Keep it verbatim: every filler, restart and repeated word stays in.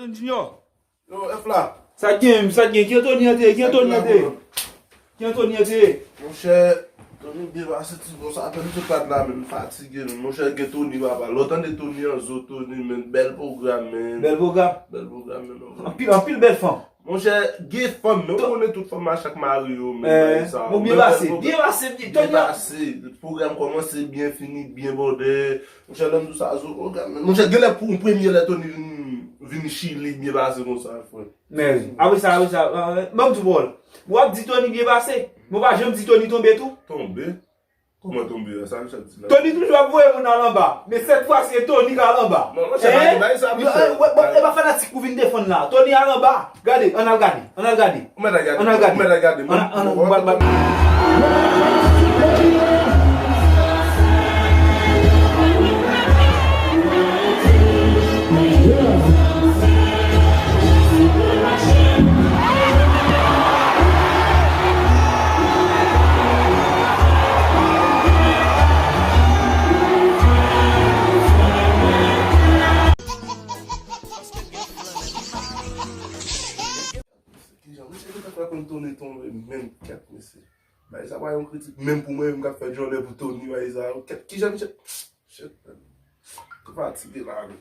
Junior. Yo, F la. Sa gen, sa gen. Ki Tony an te ye? Ki Tony an te ye? Ki Tony an te ye? Monchè, Tony byen pase ti bon sa. Apèn m sot pat la, men m fatige, men monchè, gen Tony, papa. Lè w tande Tony an zo, Tony, men bèl pwogram, men. Bèl pwogram. Bèl pwogram, men. Anpil, anpil bèl fanm. Monchè, gen fanm, men ou konnen tout fanm a chak mari yo, men bagay sa. Bon, byen pase, byen pase, byen, byen pase. Pwogram kòmanse byen, fini byen, bòdè. Monchè, lè m di w sa, zo pwogram, men. Monchè, genlè pou yon premye lè Tony vin, vin Chili, byen pase konsa, frè. Men, apre sa, apre sa, ban m di w, Paul. W ap di Tony byen pase, men w pa janm di Tony tonbe tou. Tonbe? Kòman tonbe a? Sa misye ap di la? Tony toujou ap voye moun al anba. Men sèt fwa se Tony k al anba. Non, monchè, pa di bagay sa, misye. E pa fanatik pou vin defann la. Tony al anba. Gade, ann al gade. Ann al gade. Ou mèt al gade. Ann al gade. Ou mèt al gade. Ann al gade. Kijan misye te fè konn Tony tonbe menm kèt, mesye? Bagay sa pa yon kritik menm pou mwen menm k ap fè djòlè pou Tony, bagay sa yo. Kèt, kijan misye, shit, man. Tou fatige la, men.